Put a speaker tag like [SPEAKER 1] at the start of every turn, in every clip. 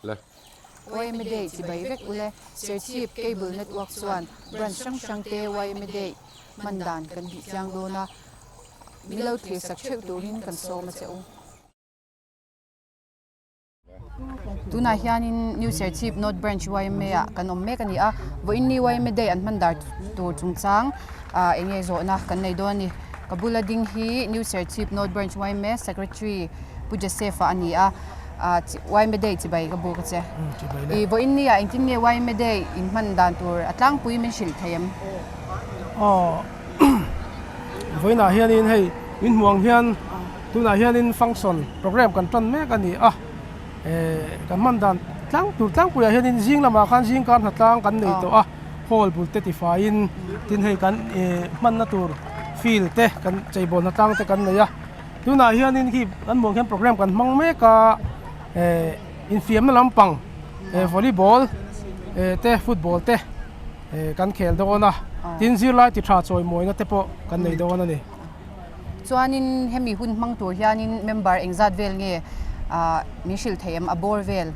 [SPEAKER 1] Le.
[SPEAKER 2] Yma Day chibai vek ule Serchhip Cable Network chuan branch hrang hrang te Yma Day hman dan kan bih chiang dawn a, mi lo thirsak theuh turin kan sawm a che u. Tunah hianin New Serchhip North Branch yma ah kan awm mek a ni a, vawiin ni yma Day an hman dar tur chungchang ah eng nge zawhna kan nei dawn a ni. Ka bula ding hi New Serchhip North Branch yma Secretary Pu Joseph-a a ni a, ah yma Day chibai ka buk a che. I vawiin ni ah engtin nge yma Day in hman dan tur a tlangpui min hrilh thei em?
[SPEAKER 3] Aw vawiinah hianin hei min hmuh ang hian Tunah hianin function program kan tan mek a ni a, eh kan hman dan tlang tur tlangpuiah hianin zing lamah khan zing kar hnatlang kan nei tawh a, hall bul te tifaiin tin hei kan eh hmanna tur field te kan cheibawl hnatlang te kan nei a, tunah hianin khi kan hmuh ang hian program kan hmang mek a, eh infiamna lampang eh volleyball eh te football te eh kan khel dawn a, tin zirlai ti tha chawimawina te pawh kan nei dawn a ni.
[SPEAKER 2] Chuanin hemi hun hmang tur hianin member engzat vel nge ah min hrilh theih em a bawr vel?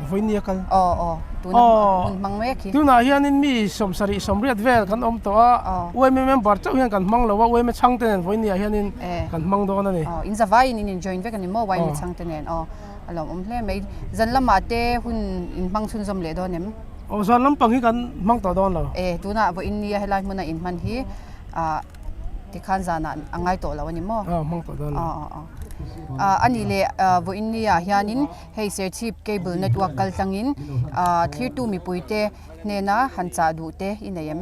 [SPEAKER 3] Vawiin a kal.
[SPEAKER 2] Aw aw tuna hun hmang mek hi.
[SPEAKER 3] Tunah hianin mi sawmsarih sawmriat vel kan awm tawh a, UMA member chauh hian kan hmang lo a, UMA chhangte nen vawiin ah hianin kan hmang dawn a ni.
[SPEAKER 2] Aw in zavaiin in in join vek a ni maw UMA chhangte nen aw a lawmawm hle mai. Zan lamah te hun in hmang chhunzawm leh dawn em?
[SPEAKER 3] Aw zan lampang hi kan hmang tawh dawn lo.
[SPEAKER 2] E tunah vawiin nia helai hmuna in hman hi ah. Tikhan zanah a ngai tawh lo a ni maw?
[SPEAKER 3] Aw, hmang tawh dawn lo.
[SPEAKER 2] Aw, aw, aw. Ah, a nih leh ah vawiin ni ah hianin hei Serchhip Cable Network kal tlangin ah thlirtu mipuite hnena han chah duh te i nei em?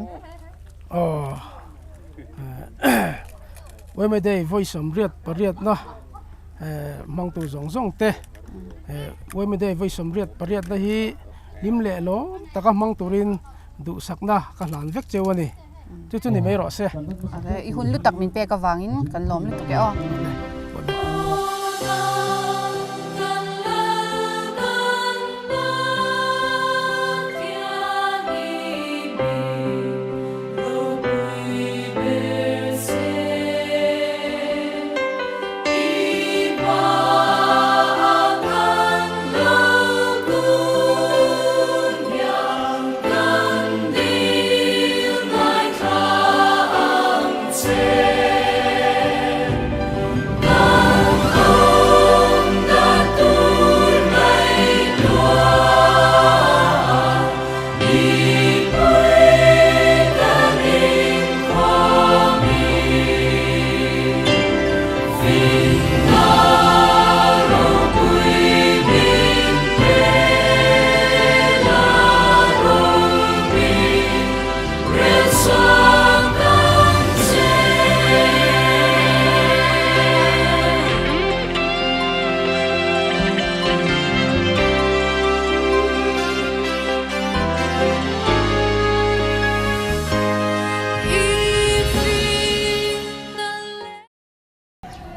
[SPEAKER 3] Aw, Yma Day vawi sawmriat pariatna eh hmangtu zawng zawng te eh Yma Day vawi sawmriat pariatna hi hlim leh lawm taka hmang turin duhsakna ka hlan vek cheu a ni. Chu chu ni mai rawh se.
[SPEAKER 2] I hun lutak min pek avangin kan lawm lutuk e aw.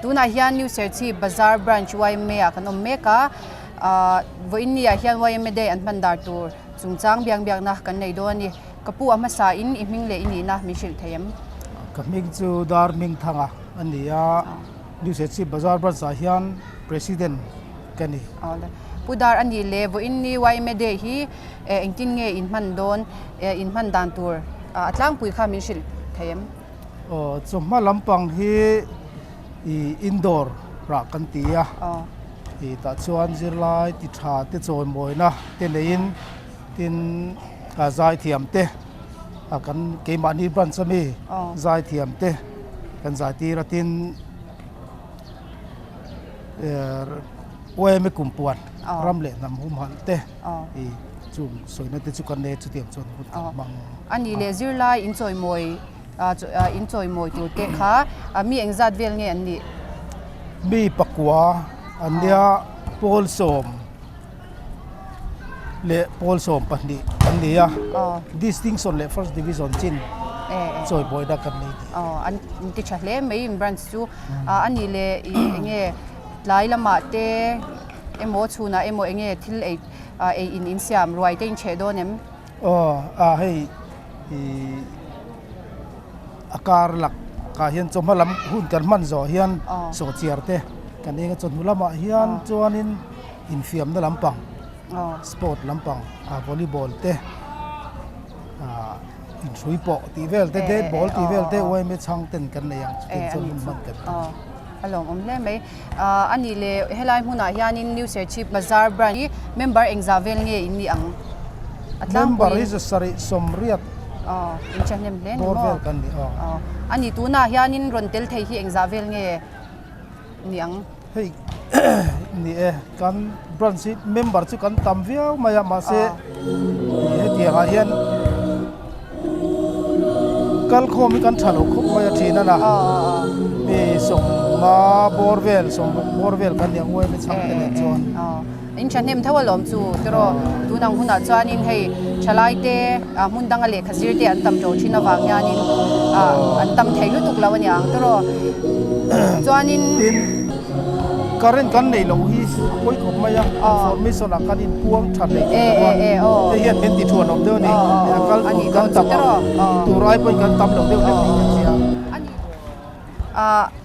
[SPEAKER 2] Tunah hian New Serchhip Bazar Branch yma ah kan awm mek a, ahh vawiin ni ah hian yma day an hman dar tur chungchang biak biakna kan nei dawn a ni. Ka pu a hmasa in i hming leh i nihna min hrilh thei em?
[SPEAKER 4] Ka hming chu Dar Hmingthanga a ni a, New Serchhip Bazar Branch ah hian President ka ni.
[SPEAKER 2] Pu Dar a nih leh vawiin ni yma day hi engtin nge in hman dawn, in hman dan tur a tlangpui kha min hrilh thei em?
[SPEAKER 4] Aw chawhma lampang hi ih indoor rah kan ti a, ih tah chuan zirlai ti tha te chawimawina te neiin tin zaithiam te kan keimahni branch ami zaithiam te kan zai tir a tin UMA kumpuan ram leh hnam humhalh te ih chung sawina te chu kan nei a chutiang chuan hun kan hmang
[SPEAKER 2] a ni leh zirlai inchawimawi inchawimawi tur te kha mi engzat vel nge an nih?
[SPEAKER 4] Mi pakua an nia pawl sawm leh pawl 12 an ni a distinction leh first division chin chawimawi na kan nei
[SPEAKER 2] ni. An ti tha hle mai in branch chu a nih leh eng nge tlai lamah te emaw chhunah emaw eng nge thil ei ei in insiam ruai te in chheh dawn em?
[SPEAKER 4] Aw a hei ih a kar lak ah hian chawhma lam hun kan hman zawh hian sawhchiar te kan eng a chawhnu lamah hian chuanin infiamna lampang. Sport lampang volleyball te inhrui pawh tih vel te dead ball tih vel te yma chhang ten kan nei ang chutiang chuan hun hman kan tum.
[SPEAKER 2] A lawmawm hle mai. A nih leh helai hmunah hianin New Serchhip Bazar branch hi member engzah vel nge in nih ang? A tlangpuiin.
[SPEAKER 4] Member hi zasarih sawmriat
[SPEAKER 2] in thahnem hle ni maw?
[SPEAKER 4] Bawr vel kan ni aw.
[SPEAKER 2] A nih tunah hianin rawn tel thei hi engzah vel nge ni ang?
[SPEAKER 4] Hei ni e, kan branch hi member chu kan tam viau mai a mahse hetiang ah hian kal khawm hi kan tha lo khawp mai a thin a na mi sawmnga bawr vel sawmruk bawr vel kan nih ang uaim a chhang te nen chuan.
[SPEAKER 2] In thahnem tho alawm chu tiraw tun ang hunah chuanin hei thalai te hmun danga lehkha zir te an tam tawh thin avang hianin an tam thei lutuk lo a ni ang tiraw chuanin
[SPEAKER 4] Tin current kan neih loh hi a pawi khawp mai a information ah kan inpuang tha hlei thei lo a hei hian min ti thuan awm deuh a ni a kal tur kan tam a tur ai pawhin kan tam lo deuh hlek niin ka hria.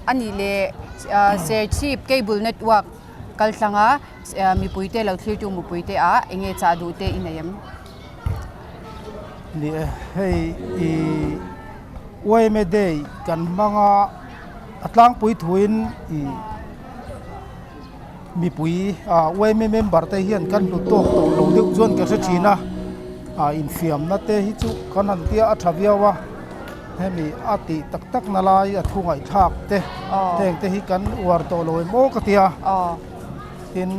[SPEAKER 2] A nih leh Serchhip Cable Network Kaltlanga mipuite lo thlirtu mipuite ah enge chah duh te i nei em?
[SPEAKER 4] Ni e, hei i yma day kan hmang a, a tlangpui thuin i mipui ah yma member te hian kan hlut tawk tawh lo deuh chuan ka hre thin a, ah infiamna te hi chu kan han tia a tha viau a. Hemi a tih tak tak na lai a thu ngaihthlak te heng te hi kan uar tawh lo em aw ka ti a tin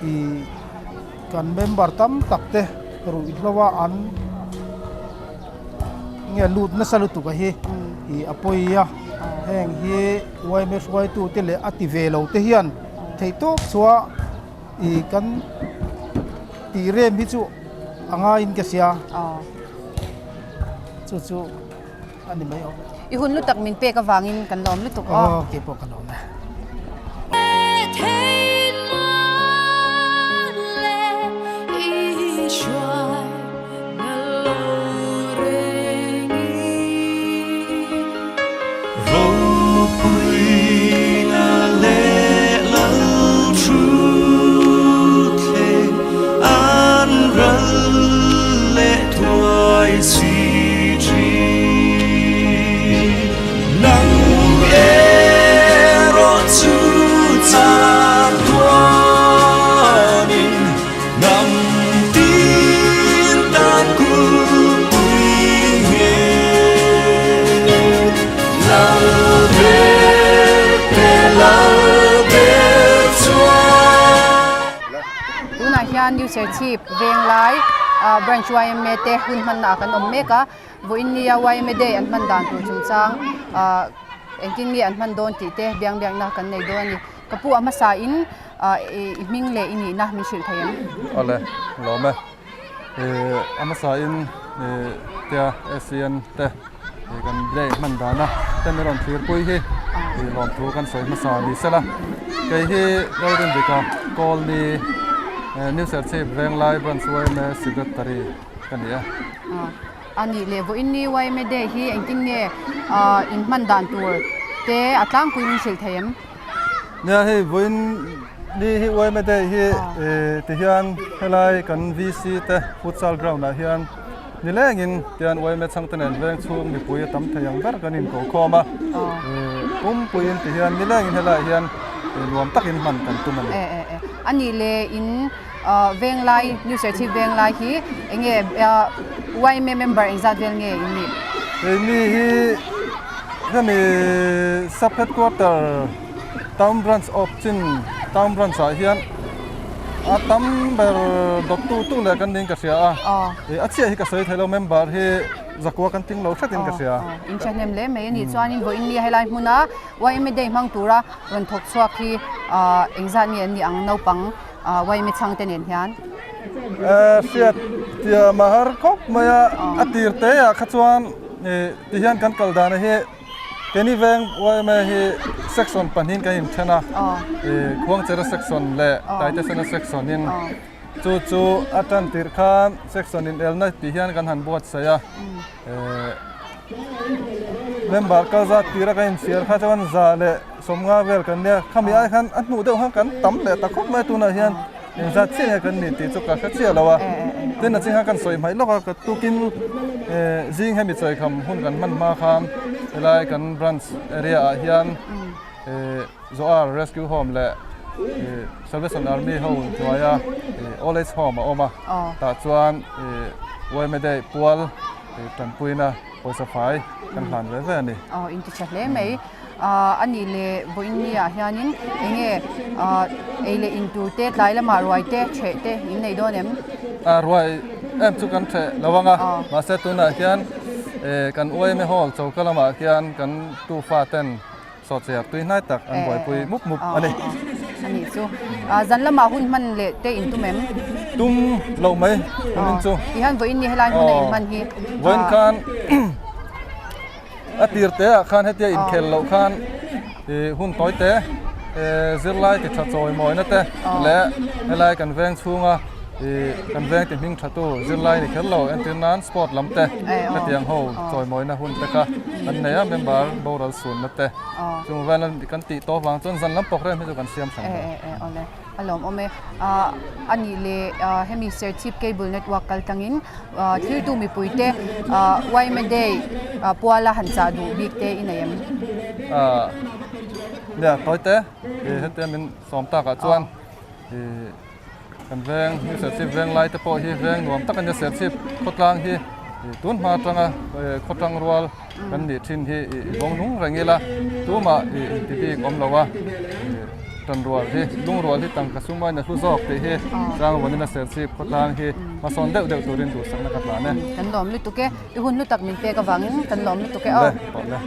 [SPEAKER 4] ih kan member tam tak te ruihhlo a an nge lut nasa lutuk a hi ih a pawi a heng hi yma hruaitu te leh a ti ve lo te hian theih tawp chhuah ih kan tih rem hi chu a ngaiin ka hria. Chu chu a ni mai awm.
[SPEAKER 2] I hun lutak min pek avangin kan lawm lutuk aw.
[SPEAKER 4] Aw keipawh ka lawm e.
[SPEAKER 2] Tunah hian New Serchhip Venglai Branch yma te hun hmanna ah kan awm mek a, vawiin nia yma day an hman dan tur chungchang engtin nge an hman dawn tih te biang biakna kan nei dawn a ni. Ka pu a hmasa in i hming leh i nihna min hrilh thei em?
[SPEAKER 1] Awle, lawm e. A hmasa in tia ASEAN te kan day hman dana te min rawn thlir pui hi lawmthu kan sawi hmasa ni sela. Kei hi Lalrindika Kawlni New Serchhip Venglai Branch yma Secretary ka ni a.
[SPEAKER 2] A nih leh vawiin ni yma day hi engtin nge in hman dan tur te a tlangpui min hrilh thei em?
[SPEAKER 1] Nia hei vawiin ni hi yma day hi tihian helai kan VC te futsal ground ah hian nilengin tian yma chhangte nen veng chhung mipui a tam thei ang ber kan inko khawm a pumpuiin tihian nilengin helaiah hian nuam takin hman kan tum a ni.
[SPEAKER 2] A nih leh in Venglai New Serchhip Venglai hi enge yma member engzat vel nge in nih?
[SPEAKER 1] Keini hi hemi sub headquarter town branch of chin town branch ah hian a tam ber dawt tu tu leh kan niin ka hria a a chiah hi ka sawi thei lo member hi zakua kan ting lo hretin ka hria.
[SPEAKER 2] In thahnem hle mai a nih chuanin vawiin ni helai hmuna yma day hmang tura rawn thawk chhuak hi engzat nge an nih ang naupang yma chhangte nen hian?
[SPEAKER 1] Hriat tiam a har khawp mai a, a tir te ah kha chuan ti hian kan kal dan hi keini veng yma hi section pahnihin kan inthen a, Khuangchera section leh Taitesena section in chu chu a tan tirh khan section inelna tih hian kan han buatsaih a. Member kal zat tira kan inchhiar kha chuan za leh sawmnga vel kan nia khami ai khan a hnuh deuh khan kan tam leh ta khawp mai tunah hian. Engzat chiah nge kan nih tih chu ka hre chiah lo a. Tin a chingah kan sawi hmaih lawk a, ka tukin zing hemi chawikham hun kan hman hma khan helai kan branch area ah hian Zoar Rescue Home leh Salvation Army ho hnuaia Old Age Home a awm a, tah chuan yma Day pual tanpuina pawisa fai kan hlan ve ve a ni.
[SPEAKER 2] Aw inti tha hle mai. A nih leh vawiin ah hianin eng nge ei leh in tur te tlai lamah ruai te ṭheh te in nei dawn em?
[SPEAKER 1] A ruai em chu kan ṭheh lo ang a, mahse tunah hian kan yma hall choka lamah khian kan tufa ten Sawhchiar tui hnai tak an buaipui mup mup a ni.
[SPEAKER 2] A nih chu. Zan lamah hun hman leh te in tum em?
[SPEAKER 1] Tum loh mai tumin chu.
[SPEAKER 2] Tihian vawiin ni helai hmuna in hman hi.
[SPEAKER 1] Vawiin khan a tir te ah khan hetia inkhel loh khan hun tawi te zirlai ti tha chawi mawina te leh helai kan veng chhunga kan veng ti hming tha tu zirlai ni kher lo entir nan sport lam te hetiang ho chawi mawina hun te kha Kan nei a member boral sunna te chung vel kan tih tawh vang chuan zan lam program hi chu kan siam hran
[SPEAKER 2] lo. E awle a lawm awm e. A nih leh hemi Serchhip Cable Network kal tlangin thiltu mipui te yma Day puala han chah duh bik te i nei em?
[SPEAKER 1] Nia tawi te hetia min sawm takah chuan Kan veng hi Serchhip veng lai te pawh hi veng nuam tak a nia Serchhip khawtlang hi tun hma atanga khawtlang rual kan nih thin hi i vawng nung reng ila tumah i inti bik awm lo a tan rual hi lungrual hi tangka sum aiin a hlu zawk tih hi Changvawnina Serchhip khawtlang hi hmasawn deuh deuh turin duhsakna ka hlan e.
[SPEAKER 2] Kan lawm lutuk e, i hun hlu tak min pek avangin kan lawm lutuk e aw.
[SPEAKER 1] Awle.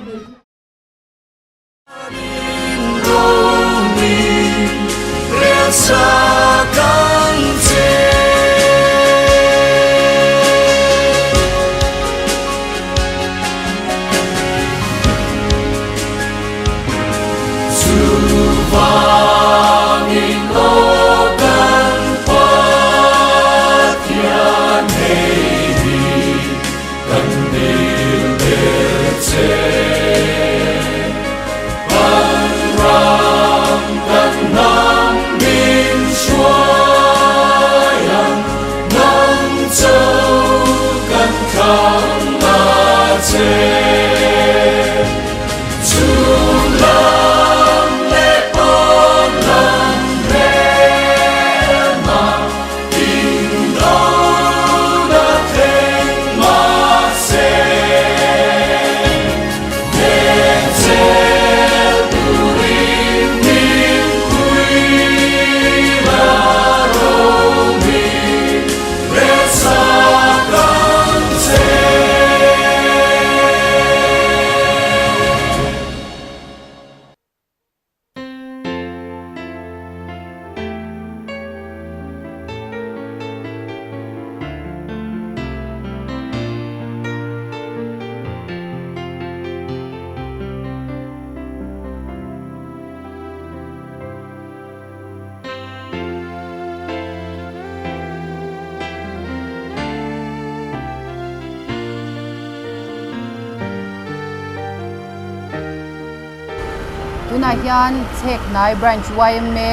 [SPEAKER 2] Tunah hian Chhekhnai Branch yma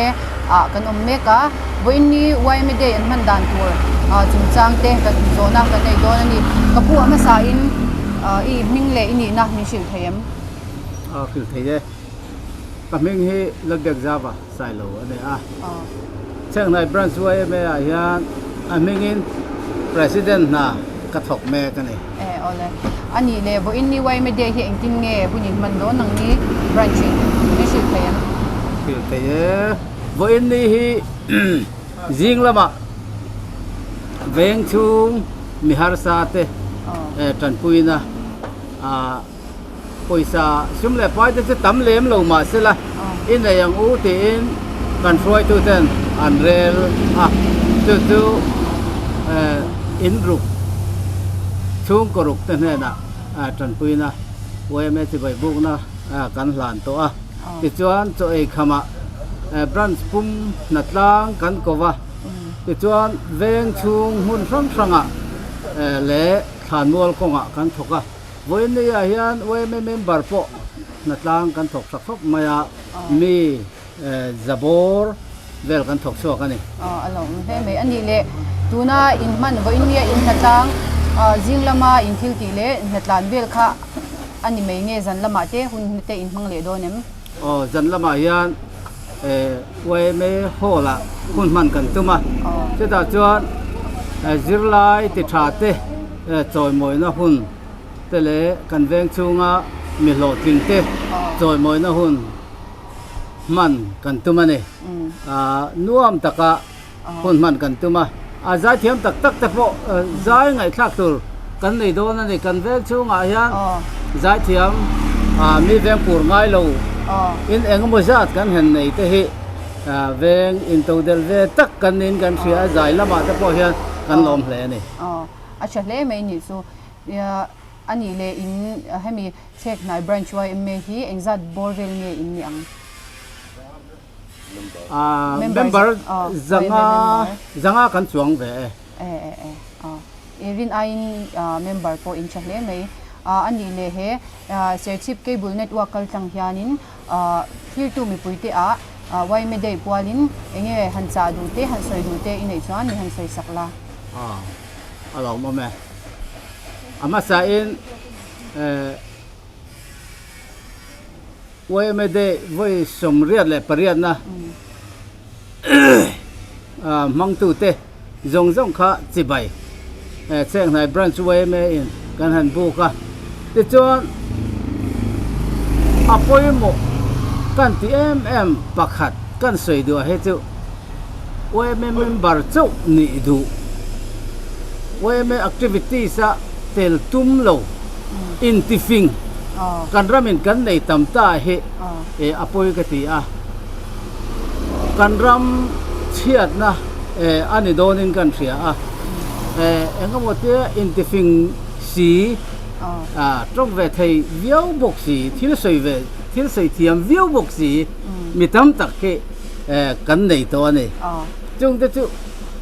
[SPEAKER 2] ah kan awm mek a, vawiin ni yma Day an hman dan tur chungchang te kan zawhna kan nei dawn a ni. Ka pu a hmasa in i hming leh i nihna min hrilh thei em?
[SPEAKER 5] A hrilh thei e. Ka hming hi Lalbiakzava Sailo a ni a. Chhekhnai Branch yma ah hian a hmingin President hna ka thawk mek a ni.
[SPEAKER 2] E awle. A nih leh vawiin ni yma Day hi engtin nge hun in hman dawn ang ni branch in min hrilh thei em?
[SPEAKER 5] Hrilh thei e. Vawiin ni hi zing lamah veng chhung mi harsa te tanpuina ah Pawisa sum leh pai te chu tam lem lo mah sela i nei ang u tiin kan hruaitu ten an rel a, chu chu in ruk chhungkaw ruk te hnenah tanpuina yma chibai bukna kan hlan tawh a, tichuan chaw ei khamah branch pum hnatlang kan ko va, tichuan veng chhung hmun hrang hrangah leh thlanmual kawngah kan thawk a. Vawiinniah hian yma member pawh hnatlang kan thawk tha khawp mai a, mi zabawr vel kan thawk chhuak a ni.
[SPEAKER 2] Aw a lo awm hle mai. A nih leh tuna in hman vawiin nia in hnatlang zing lama in thil tih leh hnatlan vel kha a ni mai nge zan lamah te hun te in hmang leh dawn em?
[SPEAKER 5] Aw zan lamah hian yma hall ah hun hman kan tum a, chutah chuan zirlai ti tha te chawimawina hun te leh kan veng chhunga mi hlawhtling te chawimawina hun hman kan tum a ni. Nuam taka hun hman kan tum a, a zaithiam tak tak te pawh zai ngaihthlak tur kan nei dawn a ni. Kan veng chhungah hian zaithiam mi veng pur ngai lo in eng emaw zat kan han nei te hi veng intodelh ve tak kan niin kan hria a, zai lamah te pawh hian kan lawm hle a ni.
[SPEAKER 2] A tha hle mai nih chu. A nih leh in hemi chhek hnai branch yma hi engzat bawr vel nge in nih ang?
[SPEAKER 5] Member zanga zanga kan chuang ve e.
[SPEAKER 2] E e e a i rin aiin member pawh in tha hle mai. A nih leh he Serchhip Cable Network kal tlang hianin thirtu mipuite ah yma Day pualin enge han chah duh te han sawi duh te i neih chuan mi han sawi sak la.
[SPEAKER 5] A a lawmawm e. A hmasain Yma Day vawi 88na hmangtute zawng zawng kha chibai Chenghnai Branch yma in kan han buk a, tichuan a pawimawh kan ti em em pakhat kan sawi duh ah hi chu yma member chauh nih duh yma activities a tel tum lo intifing kan ramin kan nei tam ta hi a pawi ka ti a, kan ram chhiatna a ni dawnin kan hria a, engemaw te intifing si tawng ve thei viau bawk si, thil sawi ve thil sawi thiam viau bawk si mi tam tak hi kan nei tawh a ni. Chungte chu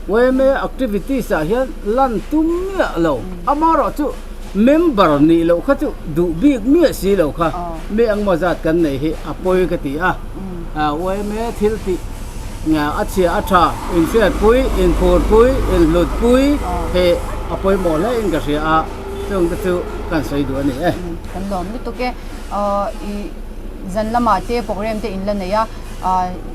[SPEAKER 5] yma activities ah hian lan tum miah lo, amaherawhchu member nih loh kha chu duh bik miah si lo kha mi engmaw zat kan neih hi a pawi ka ti a, yma thil tih a chhia a tha inhriatpui, inphurpui, inhlutpui hi a pawimawh hle in ka hria a, chungte chu kan sawi duh a ni e.
[SPEAKER 2] Kan lawm lutuk e, i zan lamah te program te in la nei a.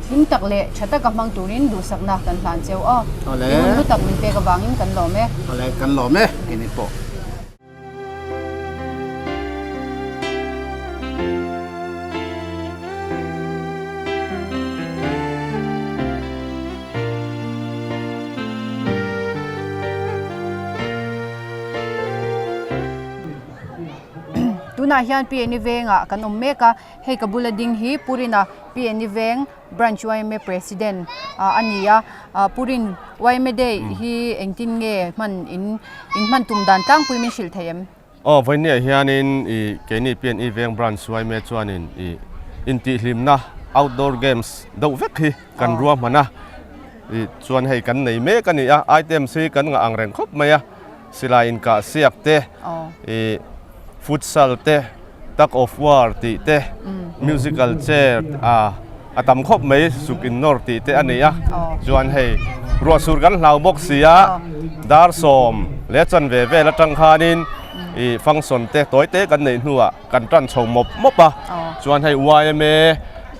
[SPEAKER 2] Hlim tak leh tha taka hmang turin duhsakna kan hlan cheu aw. I hun hlu tak min pek avangin kan lawm e.
[SPEAKER 5] Awle, kan lawm e keini pawh.
[SPEAKER 2] Tunah hian PNE vengah kan awm mek a. Hei ka bula ding hi Purina PNE Veng Branch yma President a ni a, Purin yma Day hi engtin nge hman in in hman tum dan tlangpui min hrilh thei em?
[SPEAKER 6] Aw vawinia hianin i keini PNE Veng Branch yma chuanin i intihhlimna outdoor games deuh vek hi kan ruahman a, i chuan hei kan nei mek a ni a, items hi kan ngah ang reng khawp mai a, silai inkah siak te, i futsal te, tug of war tih te, musical chair ah a tam khawp mai suk in nawr tih te a nei a, chuan hei ruahsur kan hlau bawk si a, dar 10 leh chanve vel atang khanin ih function te tawi te kan neih hnuah kan tan chho mawp mawp a, chuan hei yma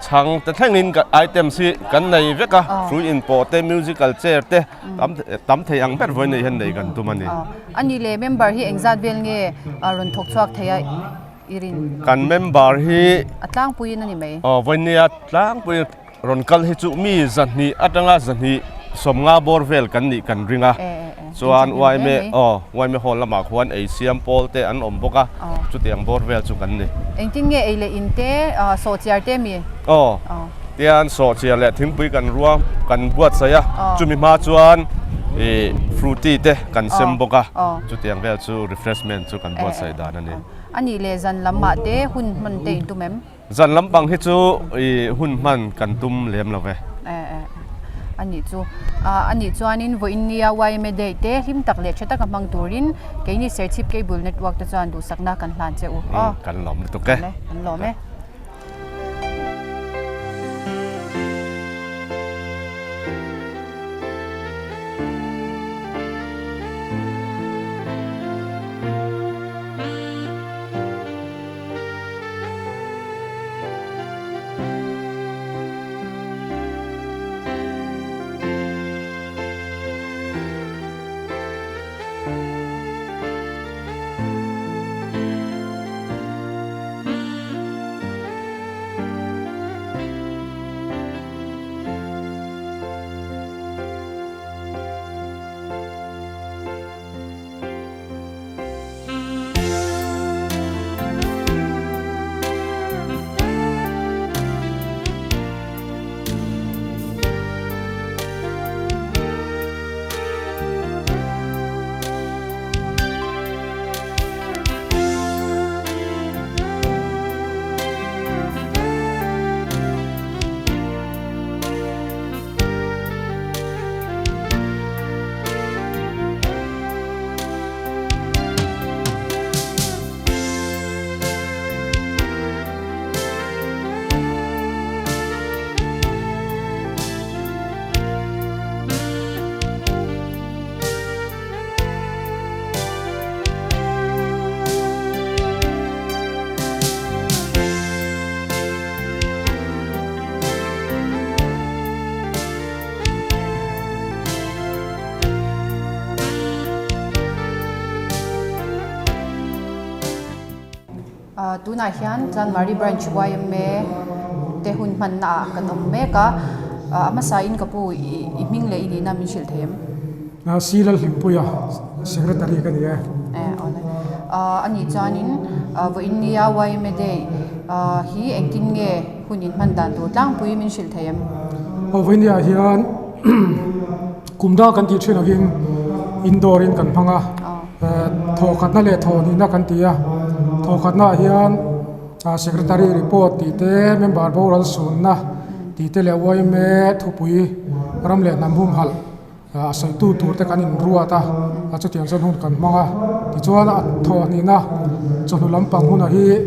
[SPEAKER 6] chhang te thlengin items hi kan nei vek a, hrui inpawh te musical chair te tam tam thei ang ber vawi nei hian nei kan tum a ni.
[SPEAKER 2] A ni le, member hi engzat vel nge rawn thawk chhuak thei a i rin?
[SPEAKER 6] Kan member hi
[SPEAKER 2] A tlangpuiin a ni mai.
[SPEAKER 6] Aw, vawinia tlangpui rawn kal hi chu mi 200 atanga 250 bawr vel kan nih kan ring a. Chuan yma aw yma hall lamah khuan ei siam pawl te an awm bawk a, chutiang bawr vel chu kan ni.
[SPEAKER 2] Engtin nge ei leh in te sawhchiar te mi?
[SPEAKER 6] Aw. Tian sawhchiar leh thingpui kan rua kan buatsaih a, chumi hma chuan ih frooti te kan sem bawk a, chutiang vel chu refreshment chu kan buatsaih dan a ni.
[SPEAKER 2] A nih leh zan lamah te hun hman te in tum em?
[SPEAKER 6] Zan lampang hi chu ih hun hman kan tum lem lo ve.
[SPEAKER 2] A nih chu a nih chuanin vawiin nia yma day te hlim tak leh tha taka hmang turin keini Serchhip Cable Network te chuan duhsakna kan hlan che u.
[SPEAKER 6] Kan lawm lutuk e.
[SPEAKER 2] Kan lawm e. Tunah hian Chanmari Branch yma te hun hmanna ah kan awm mek a, a hmasain ka pu i hming leh i nihna min hrilh thei em?
[SPEAKER 7] Si Lalhlimpuia, Secretary ka ni e.
[SPEAKER 2] Awle. A nih chuanin vawiin nia yma Day hi engtin nge hun inhman dan tur tlangpui min hrilh thei em?
[SPEAKER 7] Aw vawiin niah hian kum dang kan tih thin angin indoor in kan hmang a, thawhkhatna leh thawhnihna kan ti a, thawhkhatna ah hian Secretary report tih te, member boral sunna tih te leh yma thupui ram leh hnam humhalh A sawitu tur te kan inruat a, a chutiang chuan hun kan hmang a. Tichuan a thawhhnihna chawhnu lampang hunah hi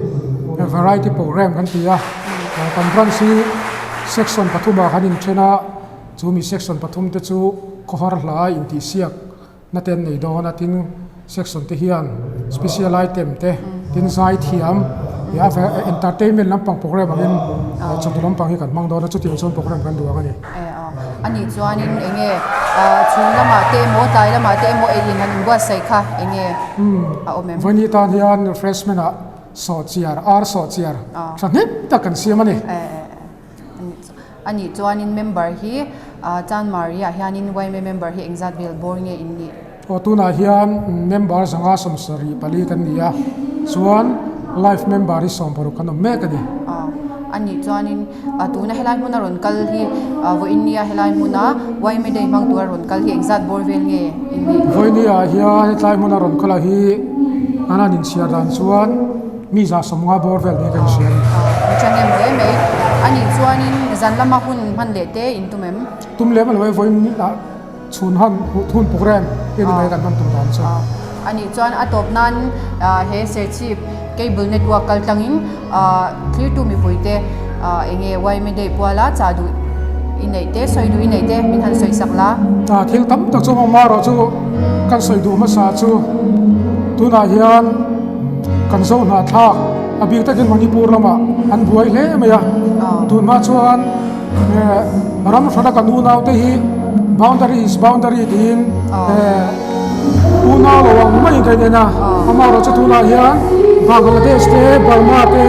[SPEAKER 7] variety programme kan ti a, kan branch hi section pathumah kan inthen a, chu mi section pathum te chu khawhar hla intihsiak na te an nei dawn a, tin section te hian special item te tin zai thiam entertainment lampang programme angin chawhnu lampang hi kan hmang dawn a, chutiang chuan programme kan duh ang a ni.
[SPEAKER 2] A nih chuanin eng nge chhung lamah te emaw tlai lamah te emaw ei in han inbuatsaih kha eng nge a awm em?
[SPEAKER 7] Vawiin tan hian refreshment ah sawhchiar, ar sawhchiar tha hnem tak kan siam a ni.
[SPEAKER 2] A nih chuanin member hi Chanmari ah hianin yma member hi engzat vel bawr nge in nih?
[SPEAKER 7] Aw tunah hian member 174 kan ni a, chuan life member hi 60 kan awm mek a ni.
[SPEAKER 2] Aw a nih chuanin tuna helai hmuna rawn kal hi vawiin nia helai hmuna yma day hmang tura rawn kal hi engzat bawr vel nge in nih?
[SPEAKER 7] Vawiin ah hian hetlai hmuna rawn kal ah hi an han inchhiar dan chuan mi 150 bawr vel niin ka inhria a ni.
[SPEAKER 2] Aw mi thahnem hle mai. A nih chuanin zan lama hun hman leh te in tum em?
[SPEAKER 7] Tum lem a lo e vawiin ah. Chhun han hun program te ni mai kan hman tum dan chu.
[SPEAKER 2] A nih chuan a tawp nan he Serchhip Cable Network kal tlangin thlirtu mipui te eng nge yma Day puala chah duh i neih te sawi duh i neih te min han sawi sak la.
[SPEAKER 7] Thil tam tak chu awm erawh chu kan sawi duh hmasa chu tunah hian kan zo hnahthlak a bik takin Manipur lamah an buai hle mai a, tunhma chuan Ram hrana kan unaute hi boundary is boundary tiin unau lo ang maiin ka inen a, amaherawhchu tunah hian Bangladesh te Burma te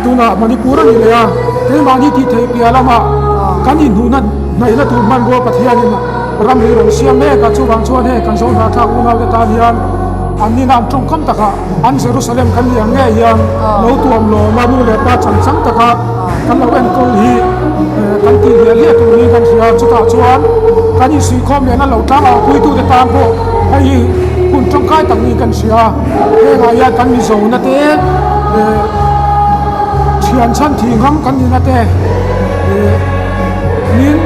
[SPEAKER 7] tunah Manipur a ni leh a, keimahni tih theih piah lamah kan inhmuhna hnaihna tur hmanrua Pathianin ram hi rawn siam mek a, chuvang chuan heng kan zo hnahthlak unaute tan hian an nina an tawngkam takah an Jerusalem kan nih ang ngei hian lo tuam lawm a, nu leh pa chang chang taka kan lo enkawl hi kan tih hliah hliah tur niin kan hria. Chutah chuan kan insuihkhawm lehna lo tlang au puitute tan pawh hei hi hun tangkai tak niin kan hria. Hengah hian kan Mizona te thian chhan thih ngam kan nihna te min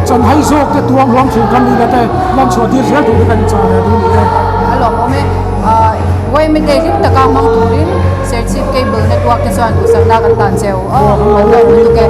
[SPEAKER 7] chanhai zawk te tuam hlawm thin kan nihna te lan chhuah tir zel tur hi kan inchah ve duh a ni e.
[SPEAKER 2] A lawmawm e. Yma Day hlim taka hmang turin Serchhip Cable Network te chuan duhsakna kan hlan cheu. Aw, an lawm lutuk e.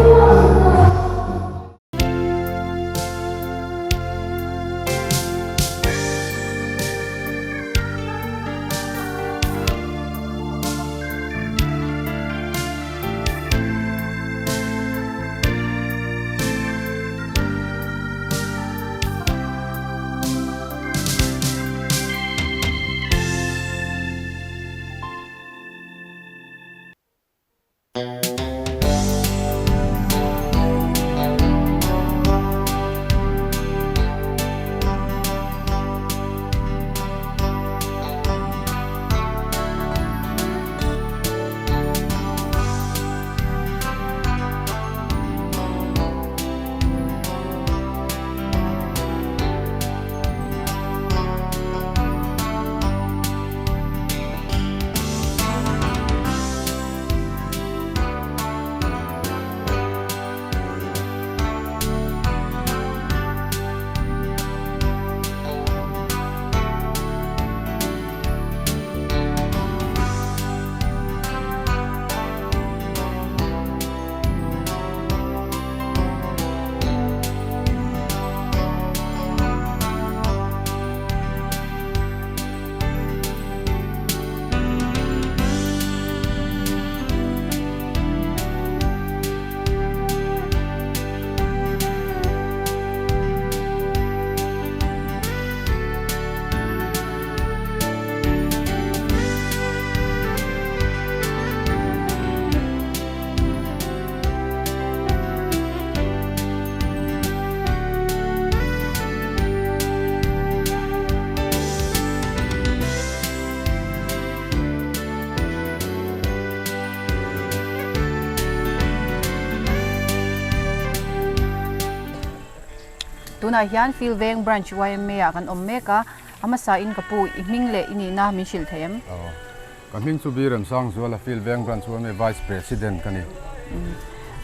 [SPEAKER 2] Tunah hian Field Veng Branch yma ah kan awm mek a, a hmasa in ka pu i hming leh i nihna min hrilh thei em?
[SPEAKER 8] Aw, ka hming chu Bi Remsangzuala Field Veng Branch yma Vice President ka ni.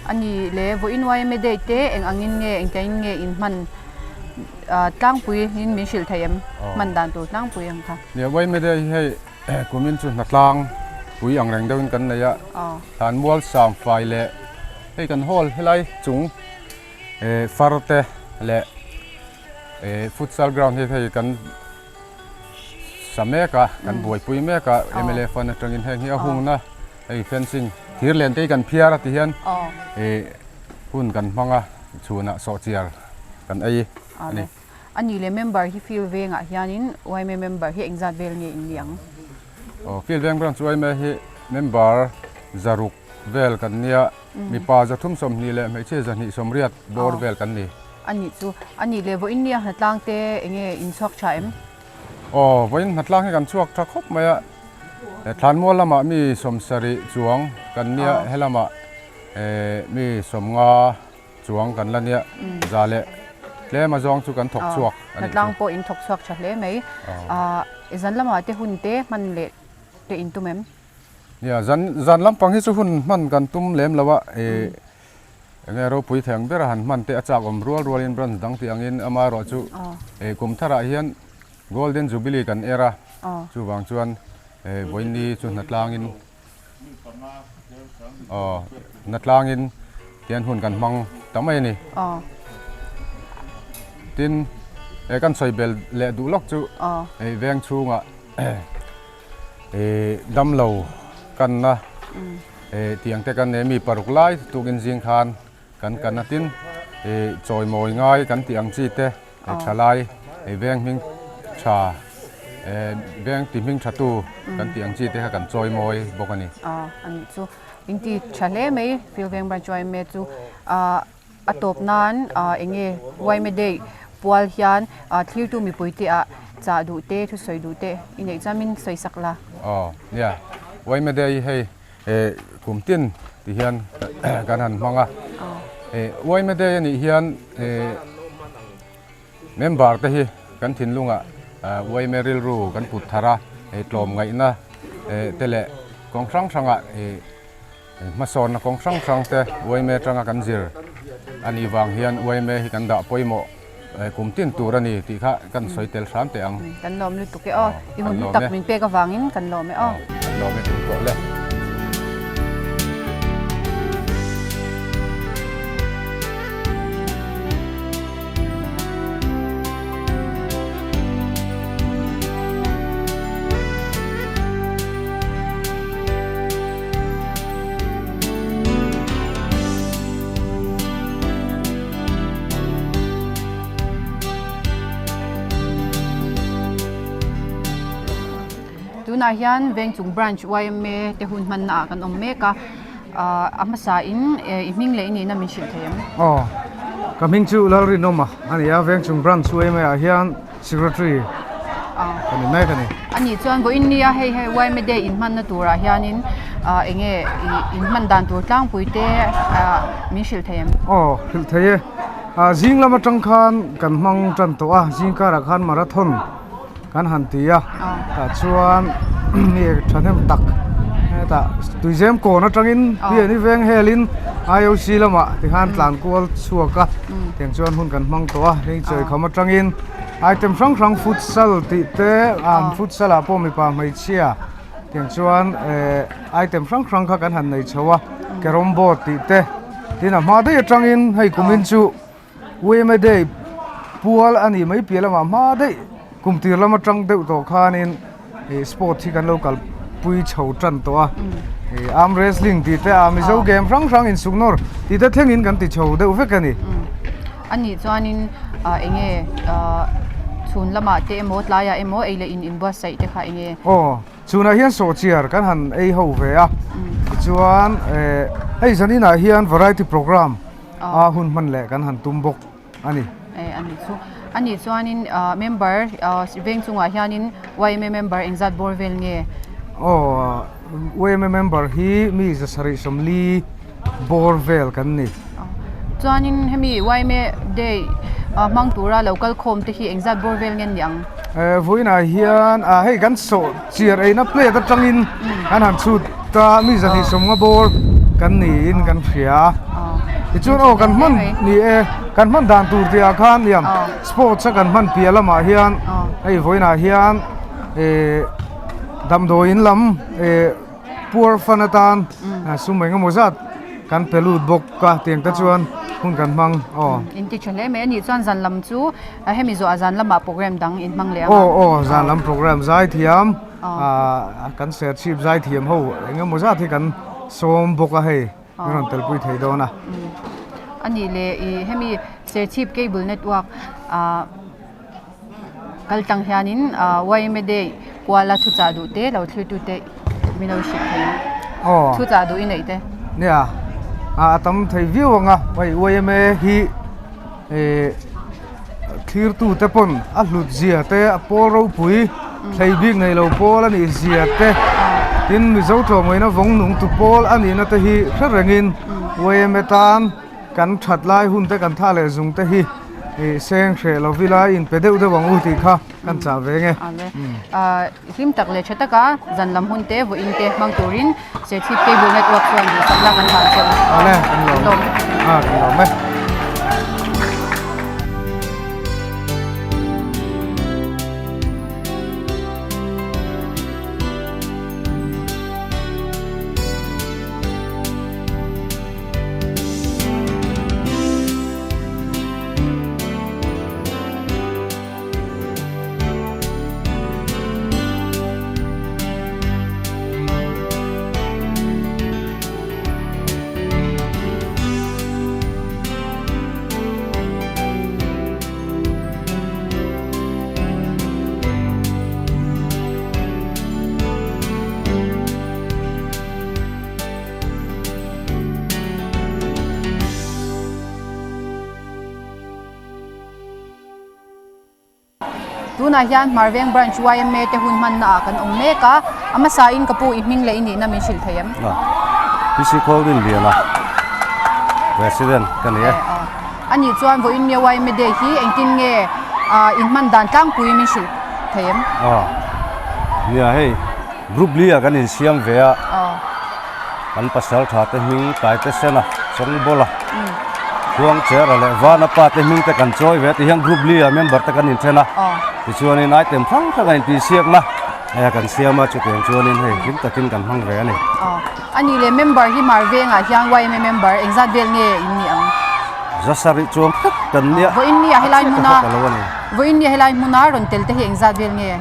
[SPEAKER 2] A ni le, vawiin yma Day te eng angin nge engtiangin nge in hman tlangpui in min hrilh thei em? Hman dan tur tlangpui ang kha.
[SPEAKER 8] Nia, yma Day hi hei Kumin chu hnatlang pui ang reng deuhin kan nei a, Thlanmual Samfai leh hei kan hall helai chung far te leh futsal ground hi hei kan sa mek a, kan buaipui mek a mla fund atangin heng hi a hungna hei fencing thir len te hi kan phiar a ti hian hun kan hmang a chhunah sawhchiar kan ei a ni.
[SPEAKER 2] A nih leh member hi field vengah hianin yma member hi engzat vel nge in ni ang?
[SPEAKER 8] Aw, field veng branch yma hi member zaruk vel kan nia, mipa 320 leh hmeichhia 280 bawr vel kan ni.
[SPEAKER 2] A nih chu, a nih leh vawiin nia hnatlang te enge in chhuak tha em?
[SPEAKER 8] Aw, vawiin hnatlang hi kan chhuak tha khawp mai a, Thlanmual lamah mi 70 chuang kan nia, helamah mi 50 Chuang kan la nia, za leh tlem a zawng chu kan thawk chhuak
[SPEAKER 2] a nih chu. Hnatlang pawh in thawk chhuak tha hle mai. Zan lamah te hun te hman leh te in tum em?
[SPEAKER 8] Nia, zan zan lampang hi chu hun hman kan tum lem lo a, enge ropui thei ang bera han hman te a chak awm rual rualin branch dang tih angin amaherawh chu kum tharah hian Golden Jubilee kan er a, chuvang chuan vawiin chu hnatlangin Aw na tlangin tian hun kan hmang ta mai a ni. Tin he kan sawi bel leh duh lawk chu hei veng chhungah ih damlo kanna ih tiang te kan nei mi paruk lai tukin zing khan kan kan a tin ih chawimawi ngai kan tih ang chi te. Hei thalai hei veng hming tha eh veng ti hming tha tu kan tih ang chi te kha kan chawi mawi bawk a ni.
[SPEAKER 2] Aw a nih chu in ti tha hle mai Field Veng Branch yma chu ah a tawp nan ah eng nge yma day pual hian ah thlirtu mipui te ah chah duh te thusawi duh te i neih chuan min sawi sak la.
[SPEAKER 8] Aw nia yma day hei eh kum tin ti hian kan han hmang a eh yma day a nih hian eh Member te hi kan thinlungah yma rilru kan put thar a, tlawmngaihna te leh kawng hrang hrangah hmasawnna kawng hrang hrang te yma atanga kan zir a nih vang hian yma hi kan dah pawimawh kum tin tur a ni tih kha kan sawi tel hram teh ang.
[SPEAKER 2] Kan lawm lutuk e aw, i hun hlu tak min pek avangin kan lawm e aw.
[SPEAKER 8] Kan lawm e tum tawh le.
[SPEAKER 2] Tunah hian Vengchung Branch yma te hun hmanna ah kan awm mek a. Ahh a hmasa in i hming leh i nihna min hrilh thei ang.
[SPEAKER 9] Aw, ka hming chu Lalrinawma a ni a, Vengchung Branch yma ah hian Secretary ka ni mek a ni.
[SPEAKER 2] A nih chuan vawiin nia hei hei yma day in hmanna turah hianin ahh eng nge in hman dan tur tlangpui te ahh min hrilh thei em?
[SPEAKER 9] Aw, hrilh thei e. Ahh zing lam atang khan kan hmang tan tawh a, zing karah khan marathon. Kan han ti a, tah chuan mi thahnem tak hetah tuizem kawn atangin Piani veng helin IOC lamah tikhan tlan kual chhuak a, tiang chuan hun kan hmang tawh a, hei chawikham atangin item hrang hrang futsal tih te futsal ah pawh mipa hmeichhia tiang chuan eh item hrang hrang kha kan han nei chho a, carrom board tih te tin a hma daih atangin hei kumin chu. Yma Day pual a nih mai piah lamah hma daih kum tir lam atang deuh tawh khanin ih sport hi kan lo kalpui chho tan tawh a ih arm wrestling tih te a Mizo game hrang hrang insuk nawr tih te thlengin kan ti chho deuh vek a ni.
[SPEAKER 2] A nih chuanin ah eng nge ah chhun lamah te emaw tlaiah emaw ei leh in inbuatsaih te kha eng nge?
[SPEAKER 9] Aw chhunah hian sawhchiar kan han ei ho ve a tichuan eh hei zaninah hian variety programme a hun hman leh kan han tum bawk a ni.
[SPEAKER 2] Eh a ni chu. A nih chuanin member veng chungah hianin yma member engzat bawr vel nge?
[SPEAKER 9] Aw yma member hi mi 740 bawr vel kan ni.
[SPEAKER 2] Chuanin hemi yma day hmang tura lo kal khawm te hi engzat bawr vel nge ni ang?
[SPEAKER 9] Vawiinah hian hei kan sawh chiar eina plate atangin kan han chhut a, mi 250 bawr kan niin kan hria a. Tichuan aw kan hman ni e, kan hman dan tur tih ah khan liam sports a kan hman piah lamah hian hei vawiinah hian damdawiin lam Puar fan atan sum eng emaw zat kan pe lut bawk a tiang te chuan hun kan hmang aw.
[SPEAKER 2] In ti tha hle mai a nih chuan zan lam chu hemi zawhah zan lamah program dang in hmang leh ang a.
[SPEAKER 9] Aw aw zan lam program zai thiam kan serchhip zai thiam ho eng emaw zat hi kan sawm bawk a hei min rawn telpui thei dawn a.
[SPEAKER 2] A nih leh i hemi serchhip cable network ah. Kal tlang hianin yma day kuala thuchah duh te lo thlir te min lo hrilh thei ang.
[SPEAKER 9] Aw.
[SPEAKER 2] Thuchah duh i neih te.
[SPEAKER 9] Nia a tam thei viau ang a hei yma hi thlir tu te pawn a hlut zia te a pawl ropui thlei bik nei lo pawl a nih zia te tin Mizo tlawmngaihna vawng nung tu pawl a nihna te hi hre rengin yma tan Kan that lai hun te kan tha leh zung te hi seng hreh lo vila in pe deuh deuh ang u tih kha kan chah ve nge.
[SPEAKER 2] Hlim tak leh tha taka zan lam hun te vawiin te hmang turin Serchhip Cable Network chuan duhsakna kan hlan che u.
[SPEAKER 9] Awle kan lawm a kan lawm e.
[SPEAKER 2] Tunah hian Hmarveng Branch yma te hun hmanna ah kan awm mek a, a hmasa in ka pu i hming leh i nihna min hrilh thei em?
[SPEAKER 6] PC Khawlrin Liana, President ka ni e.
[SPEAKER 2] A nih chuan vawiin nia yma day hi engtin nge in hman dan tlangpui min hrilh thei em?
[SPEAKER 6] Nia hei. Group li ah kan insiam ve a, kan pasal tha te hming Taite Sena, Chawngbawla, Khuangchera leh Vana pa te hming te kan chawi ve a ti hian group li ah member te kan inthen a, tichuanin item hrang hrang a intihsiakna kan siam a, chutiang chuanin hei hlim takin kan hmang ve a ni.
[SPEAKER 2] A nih leh member hi Marvengah hian yma member engzat vel nge in nih ang?
[SPEAKER 6] Zasarih chuang hlek kan nia.
[SPEAKER 2] Vawiin ni ah helai hmuna Vawiin ni ah helai hmuna rawn tel te hi engzat vel nge?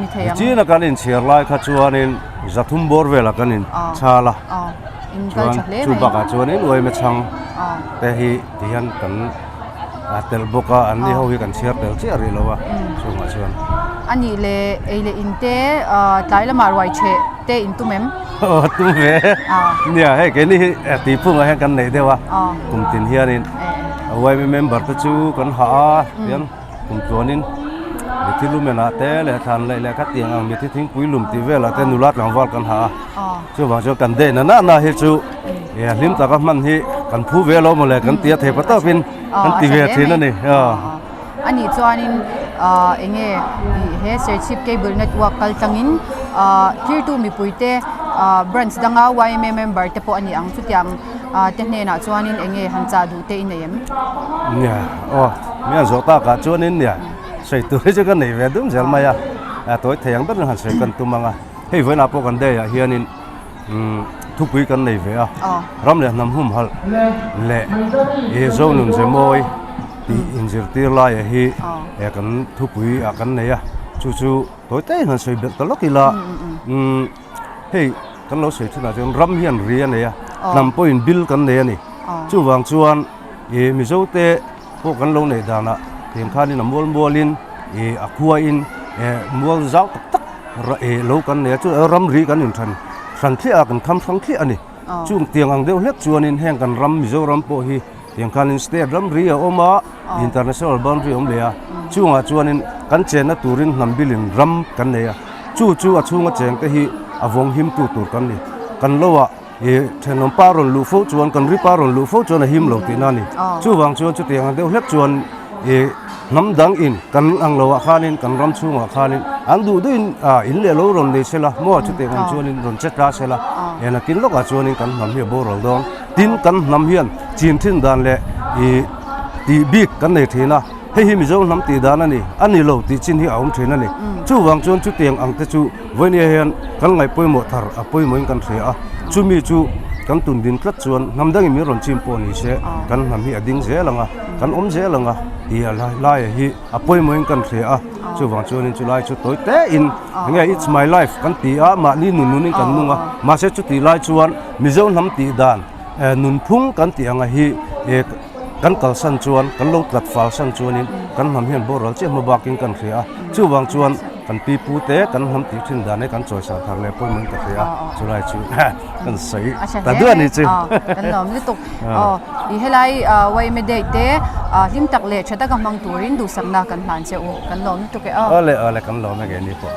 [SPEAKER 2] ni thei ang.
[SPEAKER 6] Nichina kan inchhiar lai kha chuanin zathum bawr velah kan inchhal a, chuan chu bakah chuanin uaime chhang te hi tihian kan telh bawk a, anni ho hi kan chhiar tel chiah rih lo a chungah chuan.
[SPEAKER 2] A nih leh ei leh in te tlai lamah ruai chheh te in tum em?
[SPEAKER 6] Aw tum ve, nia hei keini hi tihphungah hian kan neih deuh a, kum tin hianin uaime member te chu kan hah a tihian. Kum tluanin mithi lumenah te leh thlan laih leh khatiang ang mithi thingpui lum tih velah te nula tlangval kan ha a, chuvang chuan kan deh na na na hi chu hlim taka hman hi kan phu ve lo mawle kan ti a thei pa tawpin kan ti ve thin a ni.
[SPEAKER 2] A nih chuanin eng nge he Serchhip Cable Network kal tlangin thirtu mipuite branch danga yma member te pawh a ni ang chutiang te hnenah chuanin eng nge han chah duh te i nei em?
[SPEAKER 6] Nia aw mi an zawh takah chuanin nia sawi tur hi chu ka nei ve dum zel mai a a tawi thei ang berin han sawi kan tum ang a hei vawiinah pawh kan day ah hianin umm thupui kan nei ve a ram leh hnam humhalh leh ih zo nun ze mawi tih inzirtir laiah hi kan thupui ah kan nei a chu chu tawi te in han sawi belh ta lawk ila umm. Hei kan lo sawi thinah chuan ram hian ri a nei a, hnam pawhin bil kan nei a ni. Chuvang chuan ih Mizo te pawh kan lo neih danah tiang khanin a mual mualin ih a khuain eh mual zau tak tak ih lo kan nei a, chu ram ri kan inhran hran thliah a, kan kham hrang thliah a ni. Chung tiang ang deuh hlek chuanin heng kan ram Mizoram pawh hi tiang khanin state ram ri a awm a, international boundary a awm leh a, chungah chuanin kan chenna turin hnam bilin ram kan nei a. Chu chu a chhunga cheng te hi a vawng him tu tur kan ni. Kan lo ah ih thenawm pa rawn luh fo chuan kan ri pa rawn luh fo chuan a him lo tihna a ni. Chuvang chuan chutiang ang deuh hlek chuan
[SPEAKER 10] Ih hnam dang in kan ang lo ah khanin kan ram chhungah khanin an duh duhin ah in leh lo rawn nei sela maw chutiang ang chuanin rawn che tla sela eh nakin lawkah chuanin kan hnam hi a boral dawn. Tin kan hnam hian chin thin dan leh ih tih bik kan nei thin a, hei hi Mizo hnam tih dan a ni, a ni lo tih chin hi a awm thin a ni. Chuvang chuan chutiang ang te chu vawinia hian kan ngaih pawimawh thar a pawimawhin kan hria a, chumi chu kan tun din tlat chuan hnam dangin min rawn chim pawh ni se kan hnam hi a ding zel ang a, kan awm zel ang a tih a laia hi a pawimawhin kan hria a, chuvang chuanin chulai chu tawi tein enge it's my life kan ti a, mahni nun nunin kan nung a, mahse chutih lai chuan Mizo hnam tih dan nunphung kan tih anga hi kan kalsan chuan kan lo tlat fal san chuanin kan hnam hian boral chiah hma bakin kan hria a, chuvang chuan kan pi pu te kan hnam tih thin dan hi kan chawisah thar leh pawimawhin ka hria a, chulai chu kan sawi ta duah a ni chu.
[SPEAKER 2] Kan lawm lutuk. I helai Yma Day te hlim tak leh tha taka hmang turin duhsakna kan hlan che u, kan lawm lutuk e aw.
[SPEAKER 10] Awle awle kan lawm e keini pawh.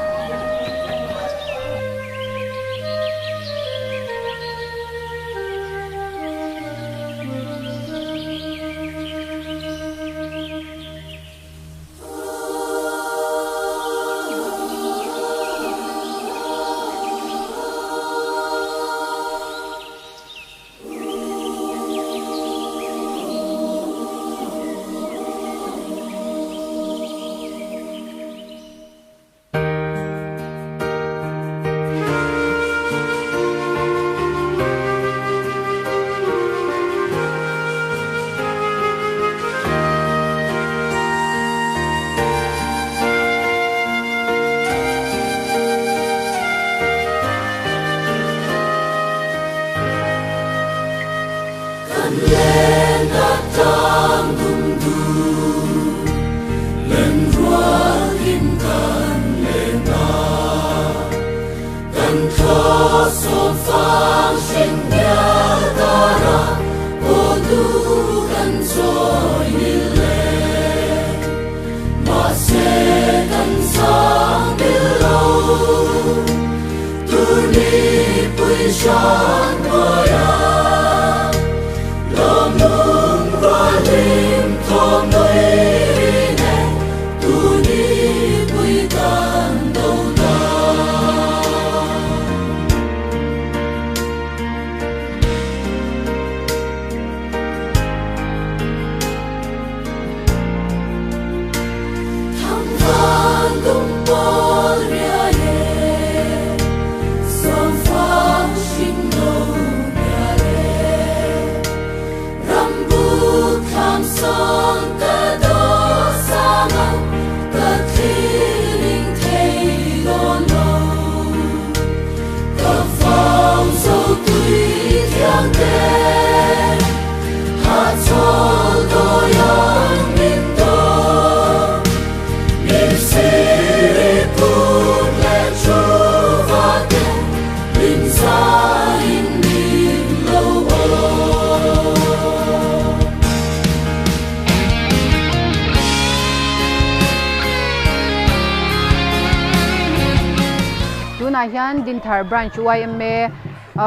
[SPEAKER 2] Tunah hian Dinthar Branch yma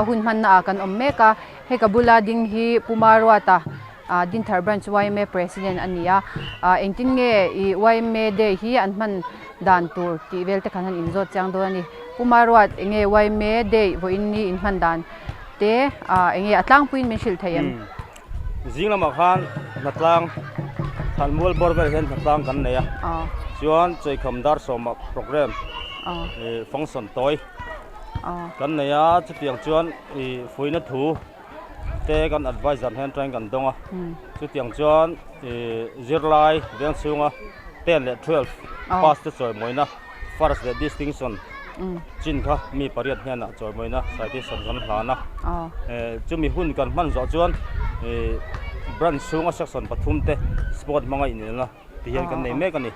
[SPEAKER 2] hun hmanna ah kan awm mek a, hei ka bula ding hi Pu Maruata Dinthar Branch yma President a ni a, engtin nge ih yma Day hi an hman dan tur tih vel te khan han inzawt chiang dawn a ni. Pu Maruat enge yma Day vawiin ni inhman dan te enge a tlangpuiin min hrilh thei em?
[SPEAKER 11] Zing lamah khan hnatlang Thanmual bawr vel hian hnatlang kan nei a, chuan Cheikham dar sawmah program function tawi kan nei a, chutiang chuan ih fuihna thu te kan adviser hnen atangin kan dawng a, chutiang chuan ih zirlai veng chhunga ten leh twelve pass te chawimawina first leh distinction chin kha mi pariat hnenah chawimawina citation kan hlan a, chumi hun kan hman zawh chuan ih branch chhunga section pathum te sport hmanga inelna ti hian kan nei mek a ni.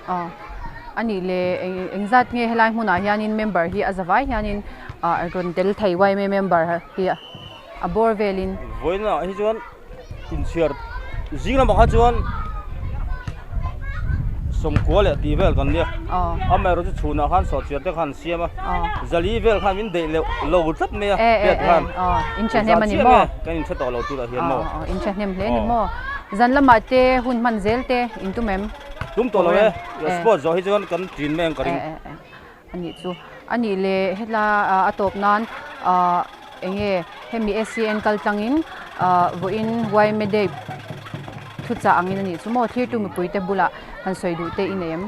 [SPEAKER 2] A nih leh engzat nge helai hmunah hianin member hi a zavai hianin rawn tel thei yma member hi a bawr velin.
[SPEAKER 11] Vawiinah hi chuan inchhiar zing lamah kha chuan sawmkua leh tih vel kan nia amaherawh chu chhunah khan sawhchiar te khan an siam a zali vel khan min deih leuh lo tlat mai a pet khan
[SPEAKER 2] inthahnem a ni maw
[SPEAKER 11] kan inhre tawh lo tunah hian maw
[SPEAKER 2] inthahnem hle a ni maw. Zan lamah te hun hman zel te in tum em?
[SPEAKER 11] Tum tawh lo e, sport zawh hi chuan kan ṭin mai ang ka ring.
[SPEAKER 2] A nih chu. A nih leh hetla a tawp nan eng nge hemi SCN kal tlangin vawiin yma day thuchah angin a nih chu maw thlirtu mipuite bulah han sawi duh te i nei em?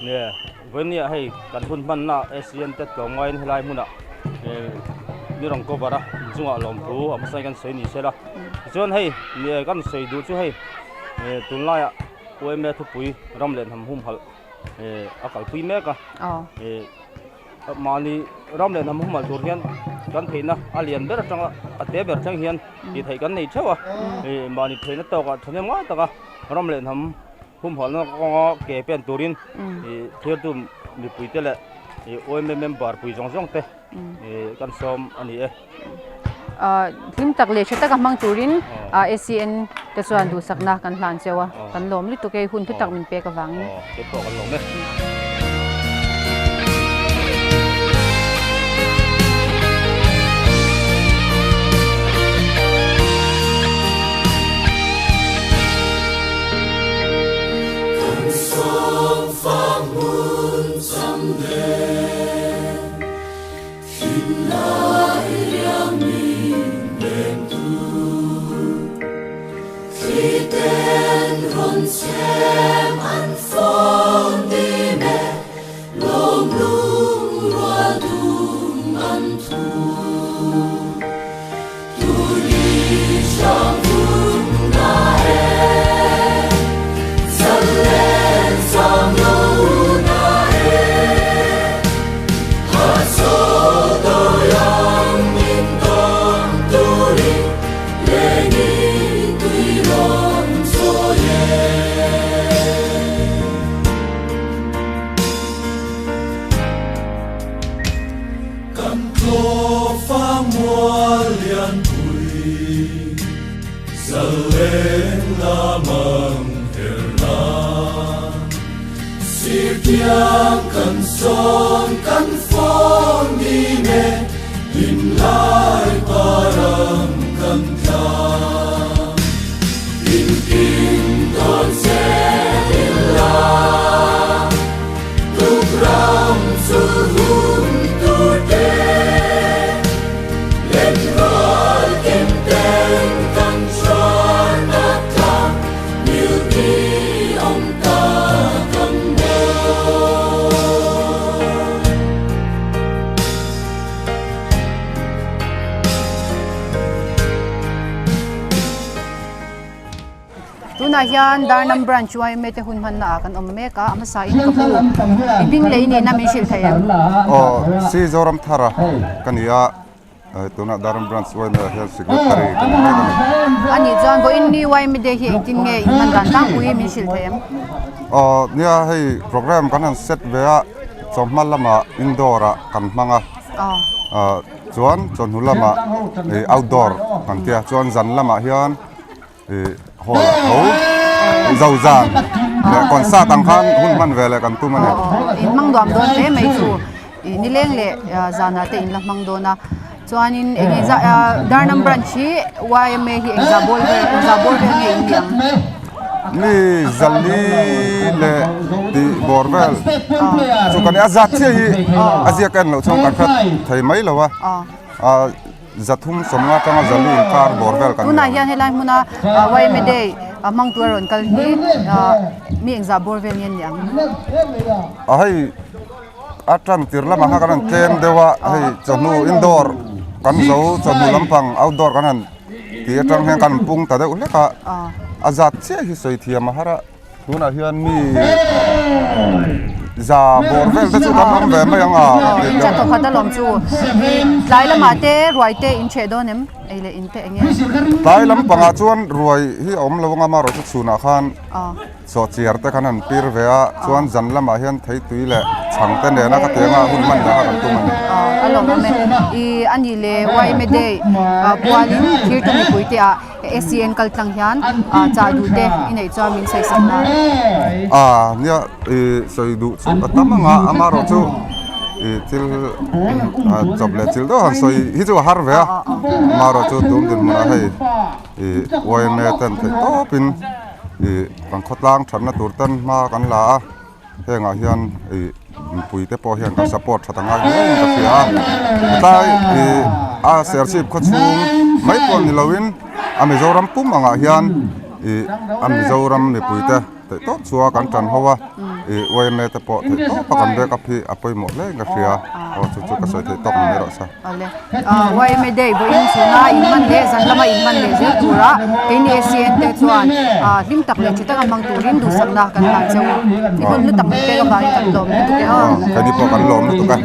[SPEAKER 11] Nia, vawiin hei kan hun hmanna SCN te tlawm ngaiin helai hmunah mi rawn cover a, inchungah lawmthu a hmasa in kan sawi ni sela. Tichuan hei kan sawi duh chu hei tunlaiah yma thupui ram leh hnam humhalh a kalpui mek a mahni ram leh hnam humhalh tur hian kan theihna a lian ber atanga a te ber thleng hian tih theih kan nei theuh a mahni theihna tawkah thahnem ngai taka ram leh hnam humhalhna kawnga ke pen turin thirtu mipuite leh yma member pui zawng zawng te kan sawm a ni e.
[SPEAKER 2] Hlim tak leh tha taka hmang turin SCN te chuan duhsakna kan hlan cheu a, kan lawm lutuk e, hun hlu tak min pek avangin.
[SPEAKER 11] Kei pawh kan lawm e.
[SPEAKER 2] Tunah hian Darnam Branch yma te hun hmanna ah kan awm mek a, a hmasa in ka pu i hming lei nihna min hrilh thei em?
[SPEAKER 12] Aw, si Zoramthara ka ni a. Tunah Darham Branch yma ah hian Secretary ka ni mek a ni.
[SPEAKER 2] A nih chuan vawiin ni yma Day hi engtin nge in hman dan tlangpui min hrilh thei em?
[SPEAKER 12] Aw nia hei program kan han set ve a, chawhma lamah indoor ah kan hmang a, chuan chawhnu lamah outdoor kan tia, chuan zan lamah hian hall ah tho zo zan leh concert ang khan hun hman ve leh kan tum a ni.
[SPEAKER 2] In hmang duam dawn hle mai chu i nileng leh zanah te in la hmang dawn a chuanin eng nge zah Darnam branch hi yma hi engzah bawl vel engzah bawl vel nge in nih ang?
[SPEAKER 12] Mi zali leh tih bawr vel chu kan a zat chiah hi a ziak en loh chuan kan hre thei mai lo a. Zathum sawmnga atanga zali inkar bawr vel kan ni.
[SPEAKER 2] Tunah hian helai hmuna yma Day hmang tura rawn kal hi mi engzah bawr vel nge ni ang?
[SPEAKER 12] A hei a tan tir lamah kha kan han tlem deuh a, hei chawhnu indoor kan zo chawhnu lampang outdoor kan han tih atang hian kan pung ta deuh hlek a, a zat chiah hi sawi thiam a har a. Tunah hian mi za bawr vel te chu kan awm ve mai ang a.
[SPEAKER 2] Incha tawh khat alawm chu. Tlai lamah te ruai te in cheh dawn em? Ei leh in te eng nge?
[SPEAKER 12] Tlai lam pangah chuan ruai hi a awm lo anga amaherawh chu chhunah khan sawhchiar te khan han pir ve a, chuan zan lamah hian theitui leh chhang te nena ka ti anga hun hman leh kha kan tum a ni.
[SPEAKER 2] A lawmawm e. I a nih leh yma Day pualin thirtu mipui te ah SCN kal tlang hian chah duh te i neih chuan min sawi sak nan.
[SPEAKER 12] A nia i sawi duh chu a tam anga amaherawh chu. Ih thil chawp leh chil deuh han sawi hi chu a har ve a amaherawh chu tun dinhmunah hei ih yma ten theih tawpin ih kan khawtlang thatna tur ten hma kan la a hengah hian ih mipui te pawh hian kan support that angai hle in ka hria a tlai ih a serchhip khawchhung mai pawh ni loin a Mizoram pum angah hian ih a Mizoram mipui te. Theih tawp chu a kan tan ho a, ih yma te pawh theih tawp a kan back up hi a pawimawh hle in ka hria, aw chu chu ka sawi theih tawk ni mai rawh se.
[SPEAKER 2] Awle, yma day vawiin chhuna in hman leh zan lama in hman leh zel tura keini ACN te chuan hlim tak leh tha taka hmang turin duhsakna kan hlan cheu u. I hun hlu tak min pek avangin kan lawm lutuk e aw.
[SPEAKER 12] Keini pawh kan lawm lutuk e.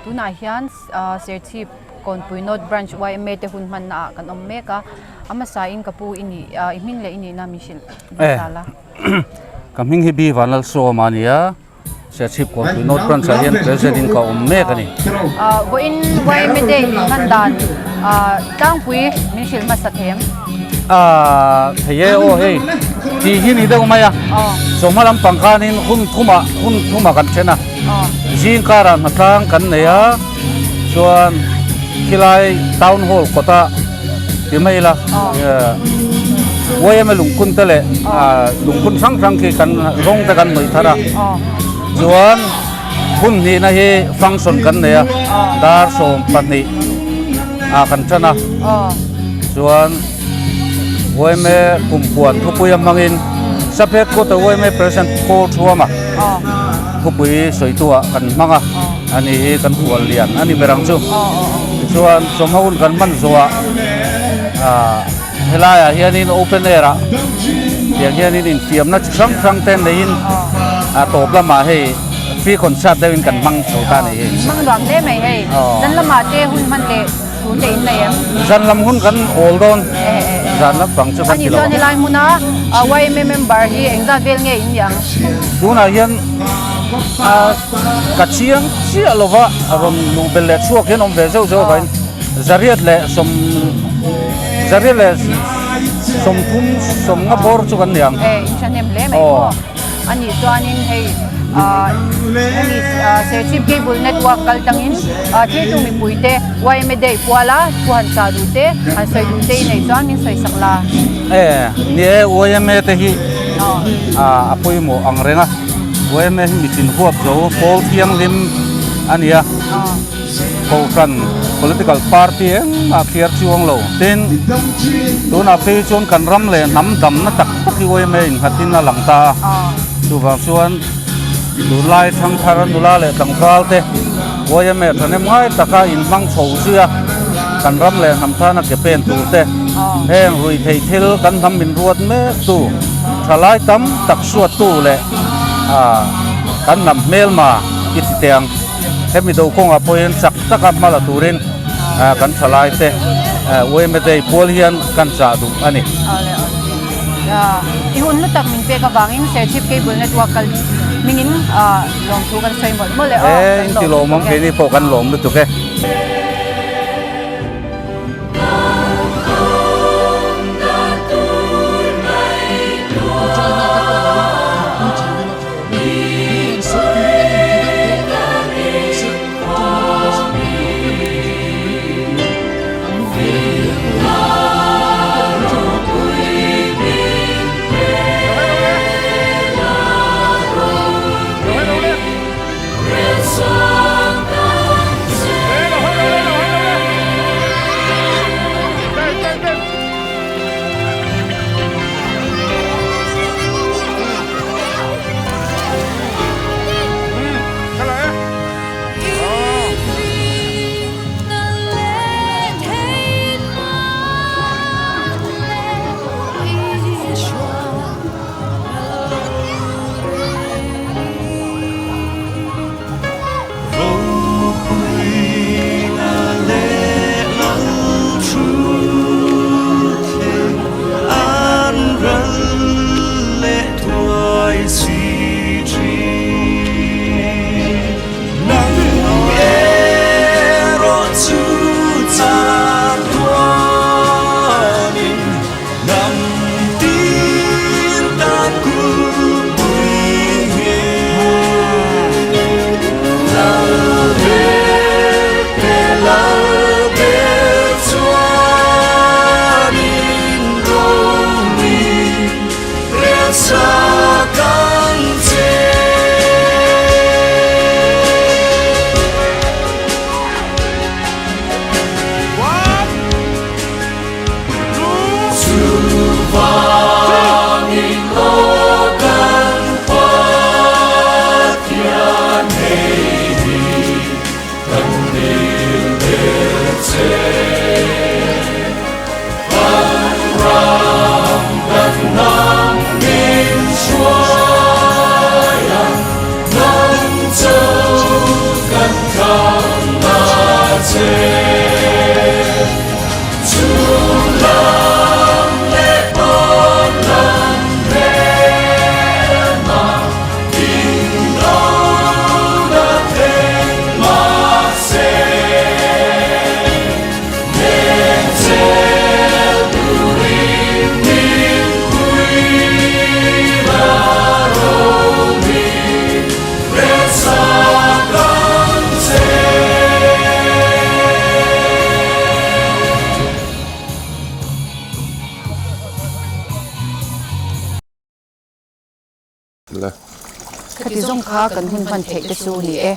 [SPEAKER 2] Tunah hian Serchhip Kawnpui North Branch yma te hun hmanna ah kan awm mek a, a hmasa in ka pu i nih i hming leh i nihna min hrilh duh ta la.
[SPEAKER 5] Ka hming hi Bi Vanlalsawma a ni a. Serchhip Kawnpui North Branch ah hian President in ka awm mek a ni.
[SPEAKER 2] Vawiin yma Day in hman dan tlangpui min hrilh hmasa thei em?
[SPEAKER 5] Thei e aw hei tih hi ni deuh mai a, chawhma lampang khanin hun thumah hun thumah kan then a, zing karah hnatlang kan nei a, chuan khilai Town Hall kawta ti mai ila yma lungphun te leh lungphun hrang hrang khi kan rawng te kan hnawih thar a chuan hun hnihna hi function kan nei a dar 12 ah kan tan a chuan yma kumpuan thupui a hmangin Saphet Quarter yma President Paul Thuama thupui sawitu ah kan hmang a ani hi kan hual lian a ni ber ang chu tichuan chawhma hun kan hman zawhah ah helaiah hianin open air ah tiang hianin infiamna chi hrang hrang te neiin a tawp lamah hei free concert deuhin kan hmang chho ta a ni hi.
[SPEAKER 2] Hmang nuam hle mai hei. Zan lamah te hun hman leh thu te in nei em?
[SPEAKER 5] Zan lam hun kan awl dawn. Zan lam pang chu kan ti lo ang.
[SPEAKER 2] Ani chuan helai hmuna yma member hi engzat vel nge in nih ang?
[SPEAKER 5] Tunah hian ka chiang chiah lova rawn luh belh leh chhuak hian awm ve zeuh zeuh avangin zariat leh sawm zariat leh sawmthum sawmnga bawr chu kan ni ang.
[SPEAKER 2] E in thahnem hle mai maw? Anih chuanin hei hemi Serchhip Cable Network kal tangin thirtu mipuite yma Day puala thu han chah duh te han sawi duh te i neih chuan min sawi sak la.
[SPEAKER 5] E ni e yma te hi a pawimawh ang reng a yma hi mitin huap zo pawl thianghlim a ni a kohhran political party engmah thliar chuang lo tin tunah phei chuan kan ram leh hnam damna tak tak hi yma innghatin a lang ta a chuvang chuan tunlai thangthar nula leh tlangval te yma thahnem ngai taka inhmang chho zui a kan ram leh hnam tana ke pen tur te heng rui theih thil kan hnam min ruat mek tu thalai tam tak suat tu leh kan hnam hmelma i ti teh ang. Hemi do kawngah pawhin chak taka hma la turin kan thalai te yma Day pual hian kan chah duh a ni.
[SPEAKER 2] I hun hlu tak min pek avangin Serchhip Cable Network kal hmingin lawmthu kan sawi mawlh mawlh e aw.
[SPEAKER 5] E, in ti lawm ang keini pawh kan lawm lutuk e.
[SPEAKER 2] Khati zawng kha kan hun hman theih te chu ni e.